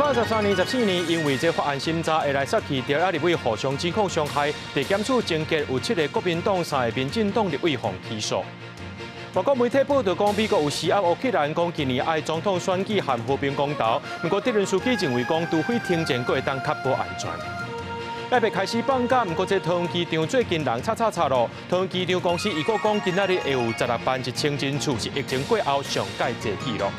113年、14年，因為這法案審查會來殺去，朝野立委互相指控傷害，地檢署偵結有七个國民黨、三个民進黨立委予起訴。外國媒體報道講，美國有施壓烏克蘭，講今年愛總統選舉和和平公投。毋過澤倫斯基認為講，除非停戰，閣會當確保安全。還未開始放假，毋過這桃園機場最近人插插插咯。桃園機場公司預估講，今仔日會有161,000人次，是疫情過後上蓋濟紀錄。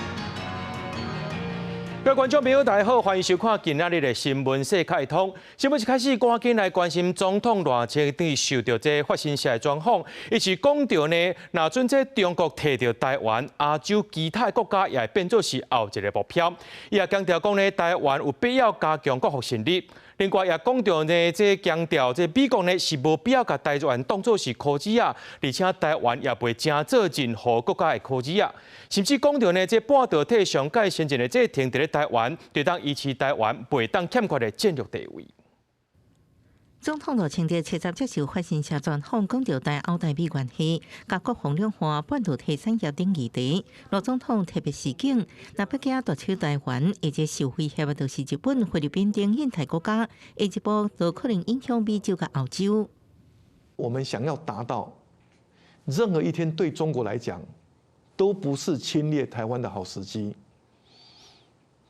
各位觀眾朋友，大家好，歡迎收看今仔日的新聞世界通。新聞一開始，趕緊來關心總統賴清德受著這法新社的專訪，伊是講著呢，若準這中國提著台灣，亞洲其他國家也會變做是後一个目標。伊也強調講呢，台灣有必要加強國防實力。另外也講著呢，這強調這美國呢是無必要共台灣當做是箍子仔，而且台灣也袂成做任何國家的箍子仔，甚至講著呢，這半導體上蓋先進的製程佇咧台灣，就當維持台灣袂當欠缺的戰略地位。總統賴清德七十接受法新社專訪，講著台歐台美關係、佮國防兩岸、半導體產業等議題。賴總統特別示警，若北京奪取台灣，或者受威脅的就是日本、菲律賓等印太國家，下一步就可能影響美洲佮歐洲。我們想要達到任何一天對中國來講，都不是侵略台灣的好時機，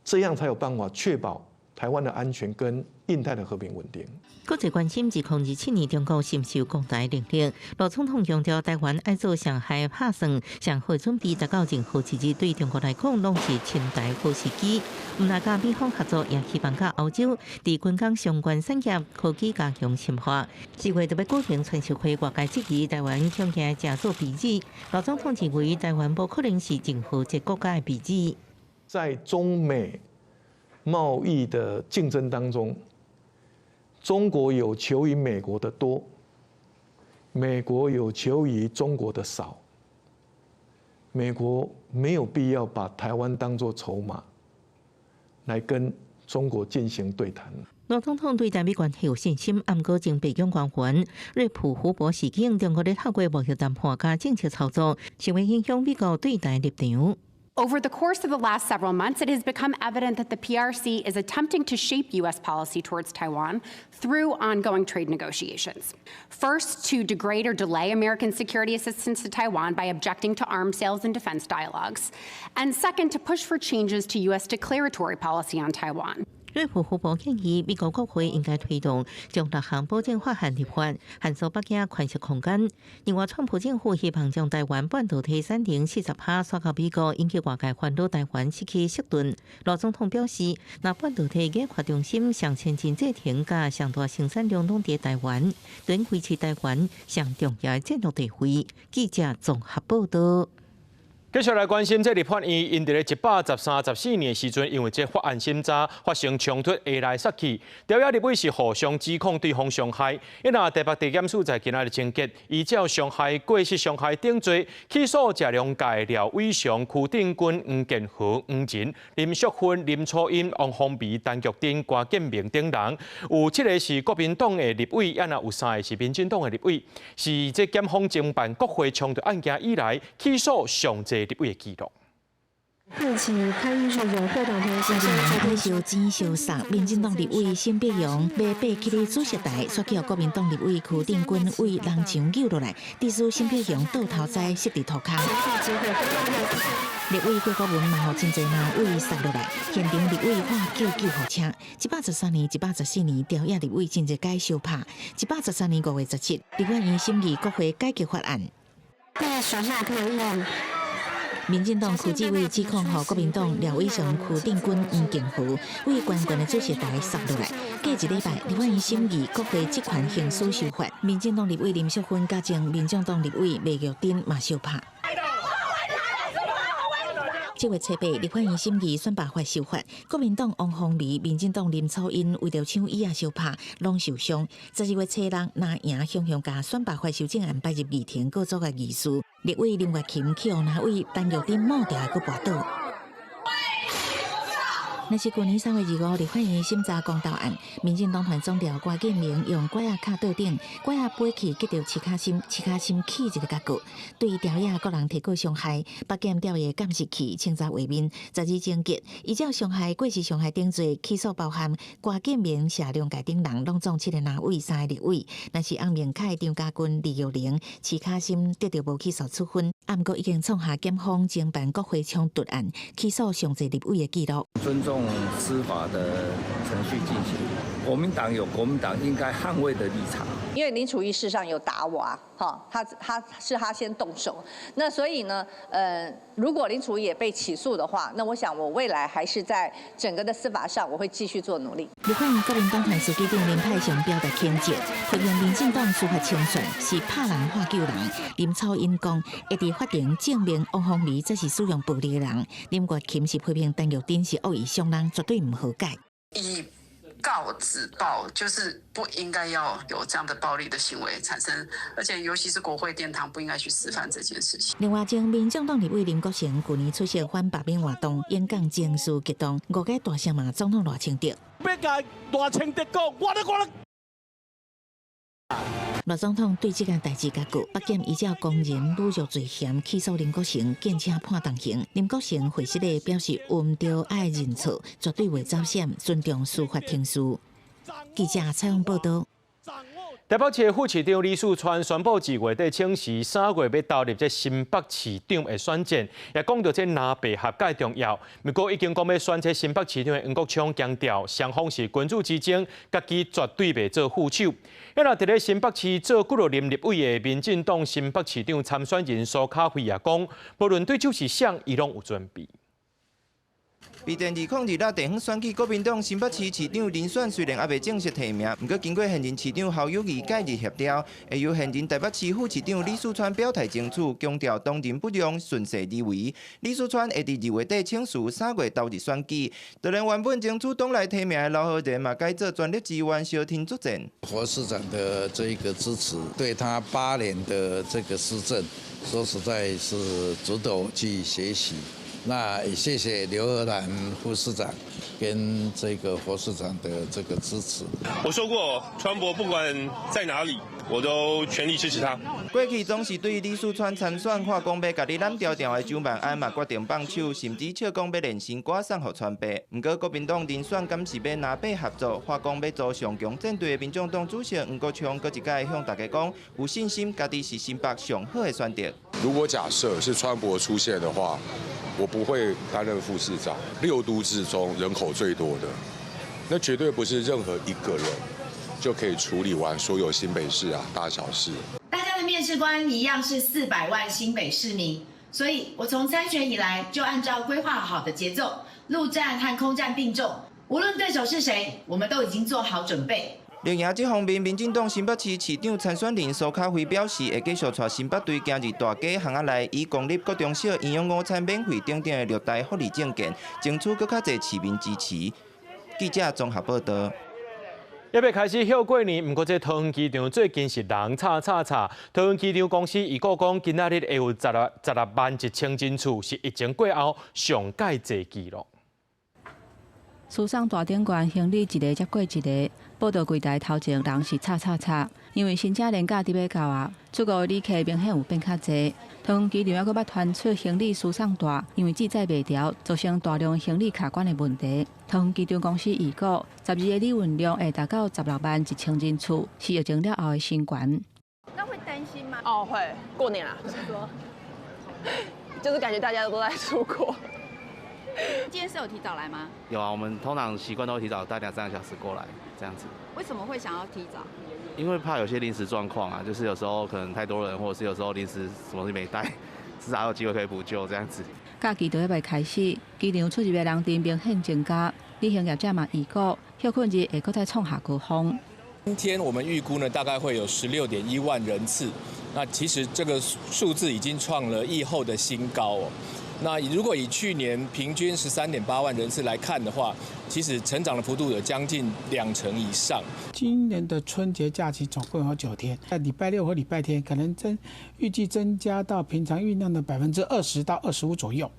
這樣才有辦法確保台灣的安全跟印太的和平穩定。國際關心2027年中國是毋是有攻台能力？賴總統強調，台灣愛做上害拍算、上好準備，達到任何一日對中國來講，攏是侵台好時機。毋但佮美方合作，也希望佮歐洲佇軍工相關產業科技加強深化。4月就欲舉行川習會，外界質疑台灣恐驚成做棋子。賴總統認為，台灣無可能是任何一個國家的棋子。在中美貿易的競爭當中，中國有求於美國的多，美國有求於中國的少。美國沒有必要把台灣當作籌碼來跟中國進行對談。賴總統對台美關係有信心，毋過前白宮官員瑞普胡博示警，中國咧透過貿易談判佮政策操作，成為影響美國對台立場。 Over the course of the last several months, it has become evident that the PRC is attempting to shape U.S. policy towards Taiwan through ongoing trade negotiations. First, to degrade or delay American security assistance to Taiwan by objecting to arms sales and defense dialogues. And second, to push for changes to U.S. declaratory policy on Taiwan. 瑞普胡博建議，美國國會應該推動將六項保證法案立法，限縮北京權勢空間。另外，川普政府希望將台灣半導體產能40%徙到美國，引起外界煩惱，台灣失去後盾。賴總統表示，若半導體研發中心上先進製程佮上大生產量攏佇台灣，對維持台灣上重要的戰略地位。記者綜合報道。繼續來關心，這立法院𪜶佇咧113、14年時陣，因為這法案審查發生衝突，下來殺去。朝野立委是互相指控對方傷害。因那台北地檢署在今仔日偵結，依照傷害過失傷害等罪起訴食糧界廖偉雄、邱鼎軍、黃建和、黃仁、林淑芬、林楚茵、王鳳梅、陳玉珍、郭建明等人，有七个是國民黨的立委，也若有三个是民進黨的立委，是這檢方偵辦國會衝突案件以來起訴上濟立委的紀錄。燒錢燒殺，民進黨立委沈伯洋欲爬起咧主席台，煞予國民黨立委柯定軍對人牆搝落來，致使沈伯洋倒頭栽摔佇塗跤。立委郭國文嘛，予真濟人對殺落來，現場立委喊叫救護車。113年、114年，朝野立委真濟擺相拍。113年5月17，立法院審議國會改革法案。民進黨區志偉指控予國民黨廖偉雄、邱鼎軍、黃敬和對懸懸的主席台殺落來。過一禮拜，立法院審議國會職權行使修法，民進黨立委林淑芬佮前民眾黨立委麥玉珍嘛相拍。7月初8，立法院審議選罷法修法，國民黨王鳳梅、民進黨林楚茵為著搶椅仔相拍，攏受傷。12月初6，藍營雄雄共選罷法修正案擺入議程，閣阻礙議事。立委林月琴去予藍委陳玉珍摸掉閣跋倒。若是舊年3月25，立法院審查公投案，民進黨團總召郭建明用拐仔敲桌頂，拐仔飛去擊著徐卡心，徐卡心起一个角過，對朝野各人提告傷害，北檢調閱監視器清查畫面，12情節，依照傷害、過失傷害等罪起訴，包含郭建明、謝龍介等人，攏總七个藍委、三个綠委。若是翁明凱、張家軍、李玉玲、徐卡心得著無起訴處分，毋過已經創下檢方偵辦國會衝突案起訴上濟立委的紀錄。尊重司法的程序進行，國民黨有國民黨應該捍衛的立場。因為林楚瑜事實上有打我啊，哈，他先動手，那所以呢，如果林楚瑜也被起訴的話，那我想我未來還是在整個的司法上，我會繼續做努力。立法院國民黨團書記長林泰祥表達譴責，批評民進黨司法清算是拍人喊救人。林楚茵講，會佇法庭證明王鴻薇才是使用暴力的人。林月琴是批評陳玉珍是惡意傷人，絕對毋和解。以告止暴，就是不應該要有這樣的暴力的行為產生，而且尤其是國會殿堂不應該去示範這件事情。另外，前民眾黨立委林國成舊年出席反罷免活動，演講情緒激動，誤解大聲罵總統賴清德。欲共賴清德講，我咧我咧。賴總統對這件代誌共告，北檢依照公然侮辱罪嫌起訴林國成，見請判重刑。林國成會失禮表示，毋著愛認錯，絕對袂走閃，尊重司法程序。記者採訪報導。台北市副市長李四川宣布，2月底請示3月欲投入這新北市長的選戰，也講著這藍白合蓋重要。毋過已經講欲選這新北市長的黃國昌強調，雙方是君子之爭，家己絕對袂做副手。啊，若佇咧新北市做幾落任立委的民進黨新北市長參選人蘇卡輝也講，無論對手是誰，伊攏有準備。備戰2026地方選舉，國民黨新北市市長人選雖然猶未正式提名，毋過經過現任市長侯友宜介入協調，會由現任台北市副市長李四川表態爭取，強調當仁不讓，順勢而為。李四川會佇2月底請辭，3月投入選舉。就連原本爭取黨內提名的劉和仁嘛，改做全力支援，相挺作戰。侯市長的這個支持，對他8年的這個施政，說實在是值得我去學習。那也謝謝劉和蘭副市長跟這個侯市長的這個支持。我說過，川博不管在哪裡，我都全力支持他。過去總是對李四川參選，喊講欲共你攬調調的蔣萬安嘛決定放手，甚至笑講欲練新歌送予川爸。毋過國民黨人選敢是欲藍白合作，喊講欲組上強戰隊的民眾黨主席黃國昌，閣一擺向大家講，有信心家己是新北上好的選擇。如果假設是川博出現的話，我不會擔任副市長。六都之中人口最多的，那絕對不是任何一個人就可以處理完所有新北市啊大小事。大家的面試官一樣是400萬新北市民，所以我從參選以來就按照規劃好的節奏，陸戰和空戰並重，無論對手是誰，我們都已經做好準備。綠營這方面，民進黨新北市市長參選人蘇卡輝表示，會繼續帶新北隊行入大街巷仔內，以公立國中小營養午餐免費等等的六大福利政見，爭取閣較濟市民支持。記者綜合報導。猶未開始歇過年，毋過這桃園機場最近是人吵吵吵。桃園機場公司預估講，今仔日會有16萬1千人次，是疫情過後上蓋濟紀錄。輸送帶頂懸行李一个接過一个，報到櫃台頭前人是吵吵吵，因為新正年假佇欲到啊，出國的旅客明顯有變較濟。桃園機場猶閣捌傳出行李輸送帶，因為積載袂牢，造成大量行李卡關的問題。桃園機場公司預估，12个旅運量會達到16萬1千人次，是疫情了後的新高。那會擔心嗎？哦，會，過年啦。就是感覺大家都在出國。今天是有提早來嗎？有啊，我們通常習慣都會提早大概2、3個小時過來，這樣子。為什麼會想要提早？因為怕有些臨時狀況啊，就是有時候可能太多人，或者是有時候臨時什麼東西沒帶，至少有機會可以補救這樣子。假期都猶未開始，機場出入的人潮明顯增加，旅行業者嘛預估，歇睏日會閣再創下高峰。今天我們預估呢，大概會有16.1萬人次。那其實這個數字已經創了疫後的新高哦。那如果以去年平均13.8萬人次來看的話，其實成長的幅度有將近2成以上。今年的春節假期總共有9天，在禮拜六和禮拜天可能預計增加到平常運量的20%到25%左右。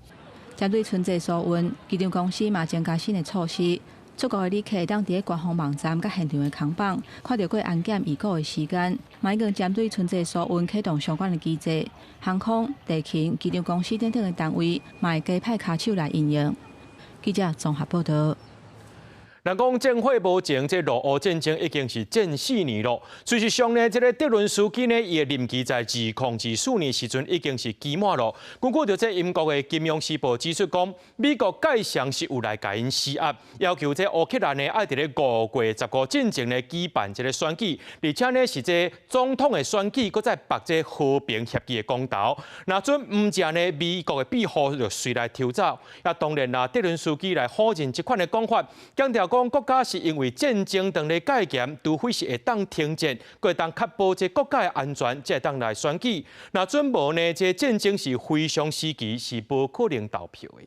針對春節疏運，機場公司嘛增加新的措施。出國的旅客當佇咧官方網站佮現場的空榜，看著過安檢預估的時間，嘛已經針對春節疏運啟動相關的機制。航空、地勤、機場公司等等的單位，嘛會加派跤手來因應。記者綜合報道。人講戰火無情，這俄烏戰爭已經是戰4年咯。事實上呢，這个澤倫斯基呢，伊的任期在2024年時陣已經是期滿咯。根據著這英國的《金融時報》指出講，美國蓋上是有來共𪜶施壓，要求這烏克蘭呢愛佇咧5月15進前呢舉辦這个選舉，而且呢是這總統的選舉，閣再縛這和平協議的公投。若準毋成呢，美國的庇護就隨來抽走。啊，當然啦，澤倫斯基來否認這款的講法，強調講國家是因為戰爭當咧戒嚴，除非是會當停戰，閣會當確保這國家的安全，才會當來選舉。若準無呢，這戰爭是非常時期，是無可能投票的。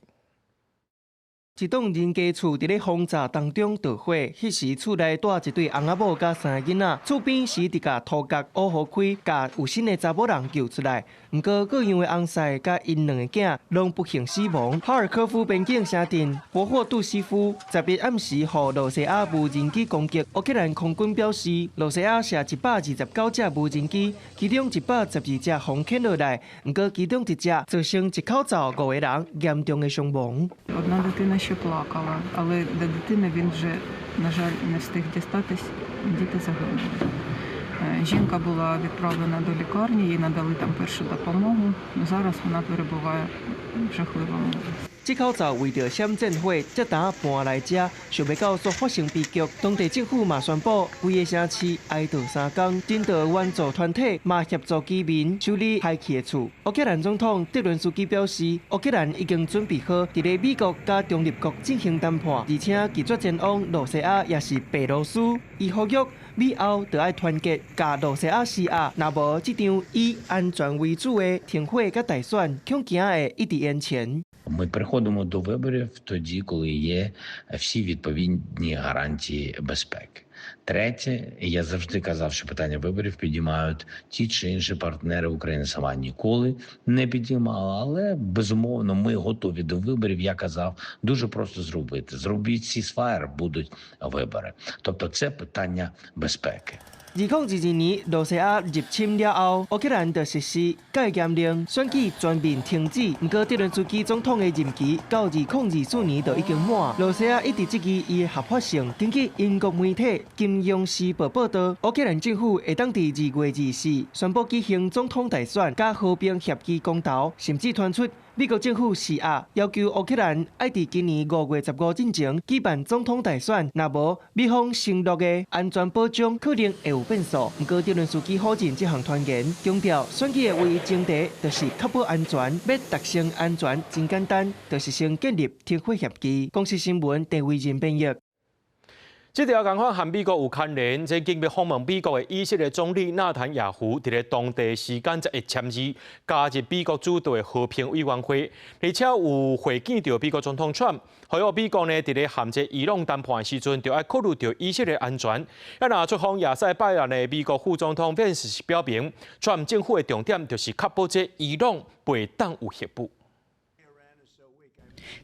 一棟人家厝佇咧轟炸當中著火，彼時厝內蹛一對翁仔某佮三个囡仔，厝邊時佇共塗角烏予開，共有身的查某人救出來。毋過各樣的翁婿佮𪜶兩个囝攏不幸死亡。哈爾科夫邊境城鎮博霍杜斯夫11暗時予羅西亞無人機攻擊，烏克蘭空軍表示，羅西亞射129隻無人機，其中112隻予牽落來，毋過其中一隻造成一口罩五個人嚴重的傷亡。 Одна дитина ще плакала, але до дитини він вже, на жаль, не встиг дістатись, діти загинули. Жінка була відправлена до лікарні, їй надали там першу допомогу. Зараз вона перебуває в жахливому 這口罩為著閃戰火，這當搬來遮，想袂到煞發生悲劇。當地政府嘛宣布，規个城市哀悼3工，人道援助團體嘛協助居民修理壞去的厝。烏克蘭總統澤倫斯基表示，烏克蘭已經準備好，佇咧美國佮中立國進行談判，而且拒絕前往羅西亞，抑是白羅斯。伊呼籲美歐著愛團結，共羅西亞施壓，若無這場以安全為主的停火佮大選，恐驚會一直延前。 Ми приходимо до виборів тоді, коли є всі відповідні гарантії безпеки. Третє, я завжди казав, що питання виборів підіймають ті чи інші партнери. Україна сама ніколи не підіймала, але безумовно ми готові до виборів. Я казав, дуже просто зробити. Зробіть ceasefire, будуть вибори. Тобто, це питання безпеки. 2022年羅西亞入侵了後，烏克蘭就實施戒嚴令，選舉全面停止。毋過，澤倫斯基總統的任期到2024年就已經滿。羅西亞一直質疑伊的合法性。根據英國媒體《金融時報》報導，烏克蘭政府會當佇2月24宣布舉行總統大選，佮和平協議公投，甚至傳出美國政府施壓，要求烏克蘭愛佇今年5月15進前舉辦總統大選，若無美方承諾的安全保障可能會有變數。毋過，澤倫斯基否認這項傳言，強調選舉的唯一前提就是確保安全，欲達成安全真簡單，就是先建立停火協議。公視新聞鄭惟仁編譯。這條仝款和美國有牽連，這準備訪問美國的以色列總理納坦雅胡，佇咧當地時間11簽字加入美國主導的和平委員會，而且有會見著美國總統川普。呼籲美國呢，佇咧和這伊朗談判的時陣，著愛考慮著以色列安全。啊，若出訪亞塞拜然的美國副總統便是表明，川普政府的重點就是確保這伊朗袂當有核武。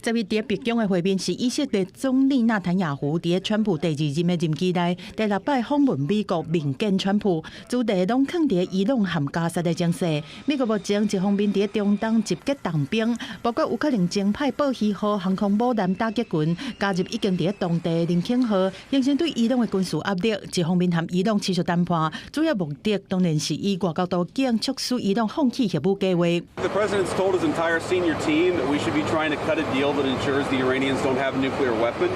11佇白宮的會面是以色列總理納坦雅胡佇川普第二任的任期內第六擺訪問美國，面見川普，主題攏囥佇伊朗和加薩的情勢。美國目前一方面佇中東集結重兵，包括有可能增派暴魚號航空母艦打擊群加入已經佇當地的林肯號，形成對伊朗的軍事壓力。一方面和伊朗持續談判，主要目的當然是以外交途徑促使伊朗放棄核武計畫。 The president's told his entire senior team that we should be trying to cut a deal that ensures the Iranians don't have a nuclear weapon.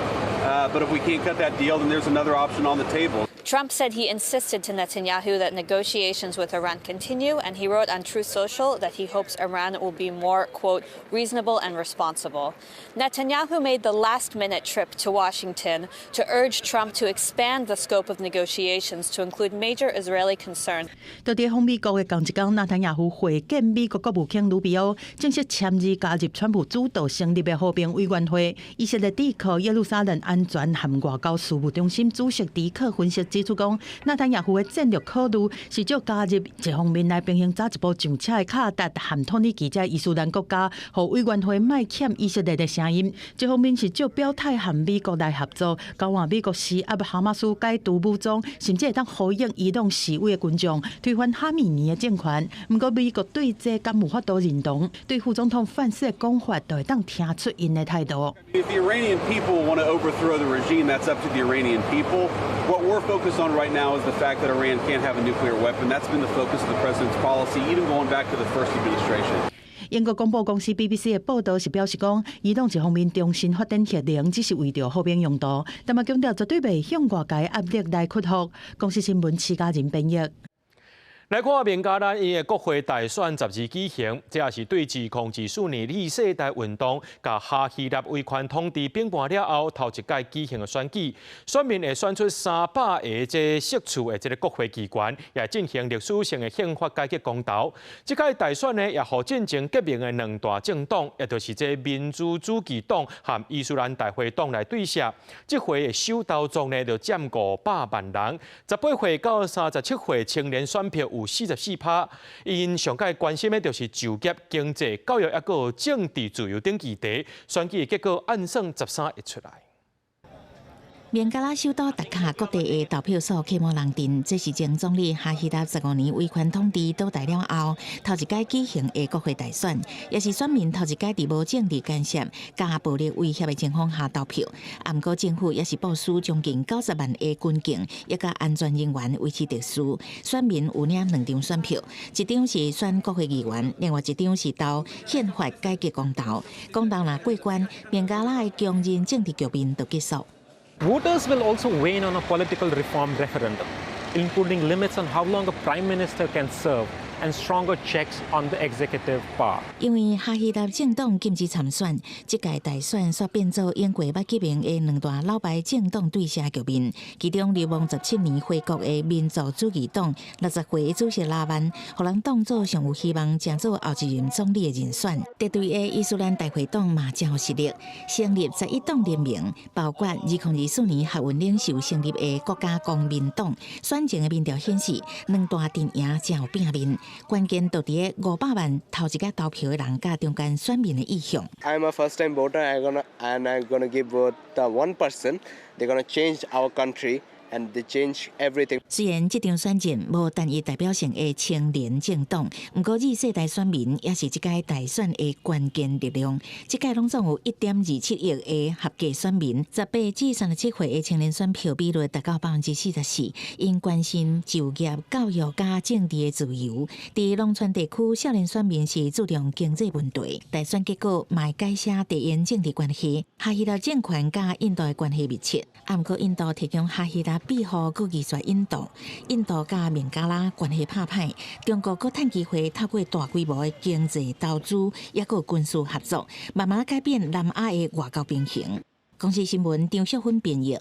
But if we can't cut that deal, then there's another option on the table. Trump said he insisted to Netanyahu that negotiations with Iran continue, and he wrote on Truth Social that he hopes Iran will be more, quote, reasonable and responsible. Netanyahu made the last minute trip to Washington to urge Trump to expand the scope of negotiations to include major Israeli concerns. 佇訪美國的仝一工，納坦雅胡會見美國國務卿魯比歐，正式簽字加入川普主導成立的和平委員會。以色列智庫耶路撒冷安全和外交事務中心主席迪克分析指指出講，納坦雅胡的戰略考慮是藉加入一方面來平衡早一步上車的卡達和土耳其這伊斯蘭國家，予委員會莫欠以色列的聲音；一方面是藉表態和美國來合作，交換美國施壓哈馬斯解除武裝，甚至會當呼應伊朗示威的群眾，推翻哈米尼的政權。毋過美國對這敢有法度認同？對副總統范斯的講法，就會當聽出𪜶的態度。 If the Iranian people want to overthrow the regime, that's up to the Iranian people. What we're focused on right now is the fact that Iran can't have a nuclear weapon. That's been the focus of the president's policy, even going back to the first administration. 英國廣播公司 BBC 的報道是表示講，伊朗一方面重新發展核能，只是為著和平用途，但嘛強調絕對袂向外界壓力來屈服。公視新聞徐家仁編譯。來看孟加拉𪜶的國會大選12舉行，這也是對2024年二世代運動共哈希納威權統治反叛了後，頭一擺舉行的選舉，選民會選出300个這席次的這个國會議員，也進行歷史性的憲法改革公投。這屆大選呢，也予進前革命的兩大政黨，也就是這民主主義黨和伊斯蘭大會黨來對射。這回的首投族呢，就佔500萬人，18歲到37歲青年選票有44%，𪜶上蓋關心的就是就業、經濟、教育，抑閣有政治自由等議題。選舉結果按算13會出來。孟加拉首都達卡各地的投票所客滿人陣，這是前總理哈希納15年威權統治倒台了後，頭一擺舉行的國會大選，也是選民頭一擺佇無政治干涉、佮暴力威脅的情況下投票。啊，毋過政府也是部署將近90萬的軍警，抑佮安全人員維持秩序。選民有領兩張選票，一張是選國會議員，另外一張是投憲法改革公投。公投若過關，孟加拉的強人政治局面就結束。 Voters will also weigh in on a political reform referendum, including limits on how long a prime minister can serve and stronger checks on the executive power. 因為哈希納政黨禁止參選，這屆大選煞變做英國捌革命的兩大老牌政黨對射局面。其中流亡17年回國的民族主義黨60歲的主席拉曼，予人當做上有希望成做後一任總理的人選。敵對的伊斯蘭大會黨嘛誠有實力，成立11黨聯盟，包括2024年學運領袖成立的國家公民黨。選前的民調顯示，兩大陣營誠有拼面。關鍵就佇咧500萬頭一擺投票的人佮中間選民的意向。 I'm a first time voter. I'm gonna give vote the one person. They're gonna change our country and they change everything. 雖然這場選戰無單一代表性的青年政黨，毋過二世代選民也是這屆大選的關鍵力量。這屆攏總有1.27億的合格選民，18至37歲的青年選票比率達到44%。𪜶關心就業、教育佮政治的自由。佇農村地區，少年選民是注重經濟問題。大選結果嘛會改寫地緣政治關係。哈希納政權佮印度的關係密切，啊，毋過印度提供哈希納庇護，閣拒絕印度，印度佮孟加拉關係拍歹，中國閣趁機會透過大規模的經濟投資，抑閣軍事合作，慢慢改變南亞的外交平衡。公視新聞張秀芬編譯。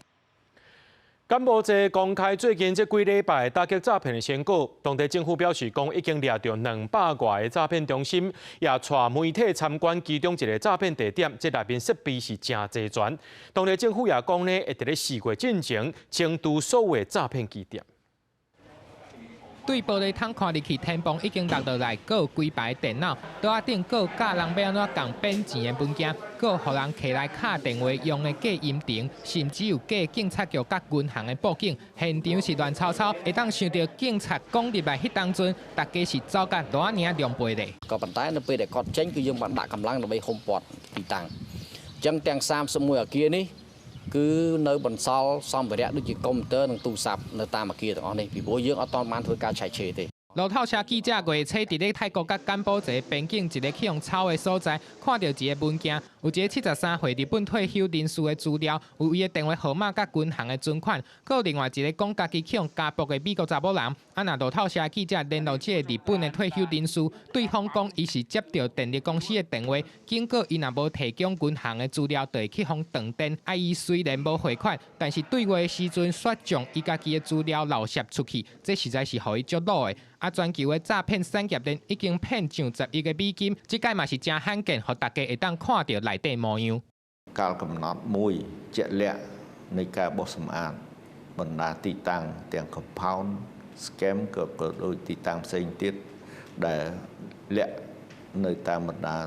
柬埔寨公開最近這幾禮拜打擊詐騙的成果，當地政府表示講已經掠著200外个詐騙中心，也帶媒體參觀其中一个詐騙地點，這內面設備是誠齊全。當地政府也講呢，會佇咧4月進前清除所有的詐騙據點。對玻璃窗看入去，天棚已經落落來，閣有幾排電腦，桌仔頂閣有教人欲按怎共變錢的文件，閣有予人提來敲電話用的隔音燈，甚至有假警察局佮銀行的布景，現場是亂糟糟。會當想著警察攻入來彼當陣，大家是走甲偌爾狼狽咧。 ក៏ប៉ុន្តែនៅពេលដែលគាត់ចេញគឺយើងបានដាក់កម្លាំងដើម្បីហ៊ុមព័ទ្ធទីតាំងអញ្ចឹងទាំង31អគារនេះគឺនៅបន្សល់សម្ភារៈដូចជាកុំព្យូទ័រនិងទូរស័ព្ទនៅតាមអគារទាំងអស់នេះពីព្រោះយើងអត់ទាន់បានធ្វើការឆែកឆេរទេ 路透社記者月初佇咧泰國佮柬埔寨邊境一个去予抄的所在，看著一个文件，有一个73歲日本退休人士的資料，有伊的電話號碼佮銀行的存款，閣有另外一个講家己去予家暴的美國查某人。啊，若路透社記者聯絡這个日本的退休人士，對方講伊是接著電力公司的電話，警告伊若無提供銀行的資料，就會去予斷電。啊，伊雖然無匯款，但是對話的時陣卻將伊家己的資料漏洩出去，這實在是予伊足惱的。啊！全球的詐騙產業鏈已經騙上10億个美金，這擺嘛是誠罕見，予大家會當看著內底模樣。 កាលកំណត់មួយជាក់លាក់នៃការបោសសម្អាត បណ្ដាទីតាំងទាំង compound scam ក៏ក៏ដូចទីតាំងផ្សេងទៀតដែលលាក់នៅតាមបណ្ដា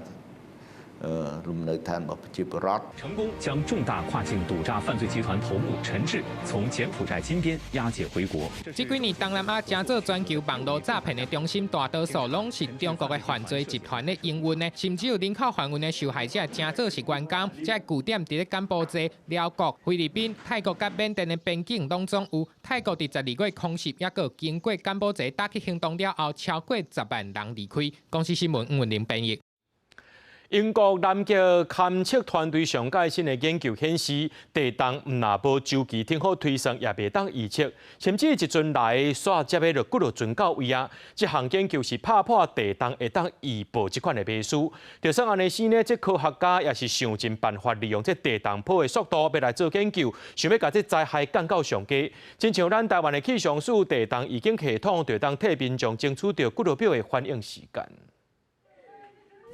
លំនៅឋានរបស់ប្រជាពលរដ្ឋ 成功将重大跨境赌诈犯罪集团头目陈志从柬埔寨金边押解回国。這幾年東南亞成做全球網路詐騙的中心，大多數攏是中國的犯罪集團咧營運的，甚至有人口販運的受害者成做是員工。這個據點佇咧柬埔寨、寮國、菲律賓、泰國佮緬甸的邊境攏總有。泰國佇12月空襲，抑閣經過柬埔寨打擊行動了後，超過10萬人離開。公視新聞吳文玲編譯。英國南極勘測團隊上蓋新的研究顯示，地動毋若無週期挺好推算，也袂當預測，甚至一陣來煞接欲落幾落船到位啊！這項研究是拍破地動會當預報這款的迷思。就算按呢時呢，這科學家也是想盡辦法利用這地動波的速度，欲來做研究，想欲共這災害降到上低。親像咱台灣的氣象署地動預警系統，就當替民眾爭取著幾落秒的反應時間。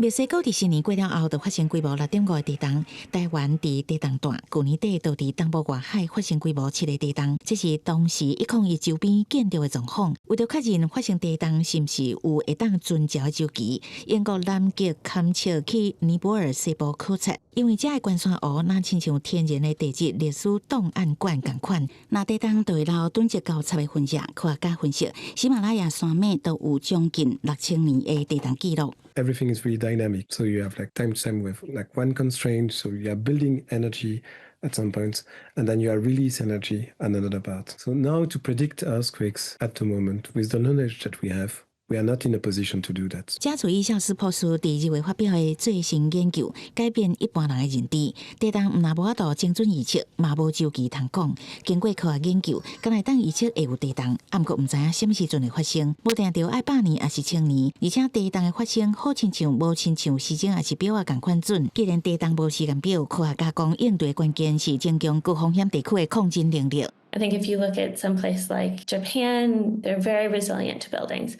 墨西哥佇新年過了後，就發生規模6.5的地動。台灣佇地動帶，舊年底就佇東部外海發生規模7的地動，這是當時101周邊見著的狀況。為著確認發生地動是毋是有會當遵照的週期，英國南極勘測去尼泊爾西部考察，因為遮的懸山湖若親像天然的地質歷史檔案館仝款，若地動就會留囤積厚插的痕跡。科學家分析，喜馬拉雅山脈都有將近6000年的地動記錄。 Everything is really dynamic. So you have like time to time with like one constraint. So you are building energy at some point, and then you are release energy at another part. So now to predict earthquakes at the moment with the knowledge that we have, we are not in a position to do that. 加主醫校斯博士佇日月發表的最新研究，改變一般人的認知。地動毋若無法度精準預測，嘛無週期通講。經過科學研究，敢會當預測會有地動，毋過毋知影啥物時陣會發生，無定著愛百年抑是千年。而且地動的發生好親像無親像時鐘抑是錶仔仝款準。既然地動無時間表，科學家講應對關鍵是增強高風險地區的抗震能力。 I think if you look at some place like Japan, they're very resilient to buildings.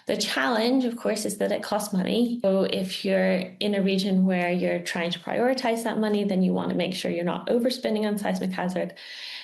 The challenge, of course, is that it costs money. So if you're in a region where you're trying to prioritize that money, then you want to make sure you're not overspending on seismic hazard.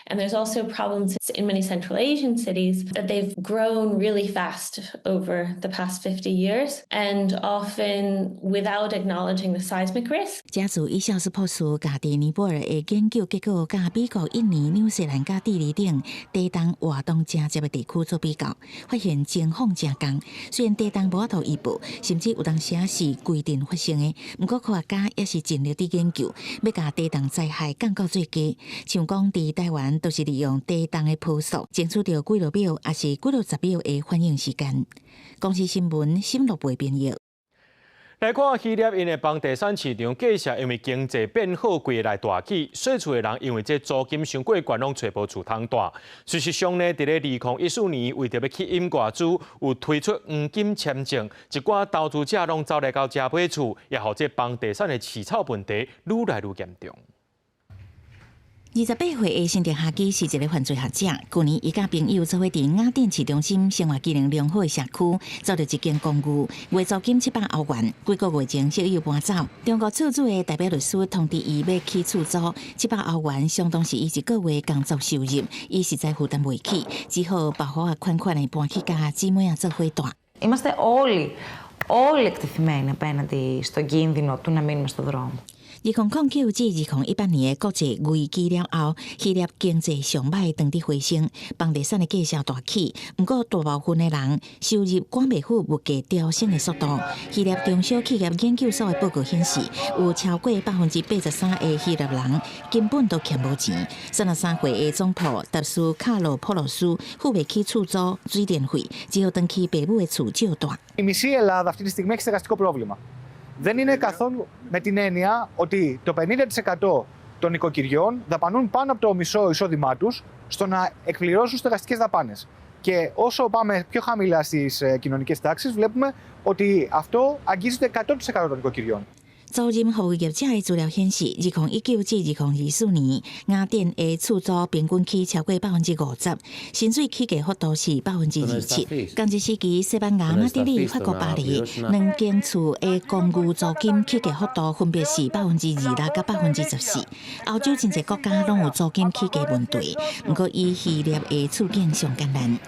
And there's also problems in many Central Asian cities that they've grown really fast over the past 50 years and often without acknowledging the seismic risk. 加州醫校斯博士共佇尼泊爾的研究結果，佮美國、印尼、紐西蘭佮智利等地動活動誠濟的地區做比較，發現情況誠仝。雖然地動無法度預報，甚至有當時是規定發生的，毋過科學家也是盡力佇研究，欲共地動災害降到最低。像講佇台灣，都是利用地動的波速，爭取著幾落秒，抑是幾落十秒的反應時間。公視新聞沈樂培編譯。來看希臘𪜶的房地產市場價格，因為經濟變好，規个來大起，細厝的人因為這租金傷過懸，攏揣無厝通蹛。事實上呢，佇咧2014年，為著欲吸引外資，有推出黃金簽證，一寡投資者攏走來到遮買厝，也予這房地產的市場問題愈來愈嚴重。28歲的辛迪哈基是一个犯罪學者。舊年，伊佮朋友做伙佇雅典市中心生活機能良好的社區，租著一間公寓，月租金700歐元。幾個月前，室友搬走，中國厝主的代表律師通知伊欲起厝租，七百歐元相當是伊一個月工作收入，伊實在負擔袂起，只好包袱仔款款的搬去佮姊妹仔做伙蹛。 Είμαστε όλοι, όλοι εκτεθειμένοι απέναντι στον κίνδυνο του να μείνουμε στον δρόμο. 2009至2018年的國際危機了後，希臘經濟上䆀當佇回升，房地產的價格大起。毋過大部分的人收入趕袂赴物價飆升的速度。希臘中小企業研究所的報告顯示，有超過83%的希臘人根本都欠無錢。33歲的總鋪達斯卡洛普羅斯付袂起厝租、水電費，只好轉去爸母的厝借蹛。 Η μισή Ελλάδα αυτή τη στιγμή έχει στεγαστικό πρόβλημα. Δεν είναι καθόλου με την έννοια ότι το 50% των νοικοκυριών δαπανούν πάνω από το μισό εισόδημά τους στο να εκπληρώσουν στεγαστικές δαπάνες. Και όσο πάμε πιο χαμηλά στις κοινωνικές τάξεις, βλέπουμε ότι αυτό αγγίζει το 100% των νοικοκυριών. 租賃服務業者的資料顯示，2019至2024年，雅典的厝租平均起超過50%，薪水起價幅度是27%。仝一時期，西班牙馬德里、法國巴黎兩間厝的公寓租金起價幅度分別是26佮14%。歐洲真濟國家攏有租金起價問題，毋過以希臘的處境上艱難。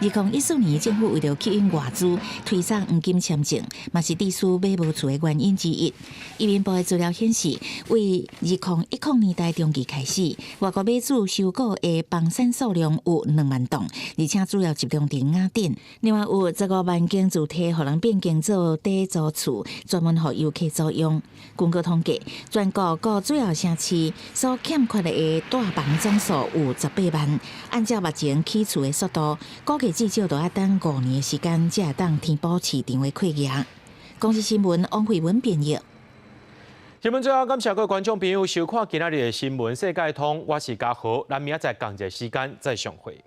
2014年，政府為著吸引外資，推送黃金簽證，嘛是致使買無厝的原因之一。移民部的資料顯示，為2010年代中期開始，外國買主收購的房產數量有2萬棟，而且主要集中佇雅典。另外有15萬間住宅予人變更做短租厝，專門予遊客租用。根據統計，全國各主要城市所欠缺的住房總數有18萬。按照目前起厝的速度，估計至少都愛等5年的時間，才會當填補市場的缺額。公視新聞王慧文編譯。新聞最後，感謝各位觀眾朋友收看今仔日的新聞世界通，我是嘉豪，咱明仔載仝一個時間再相會。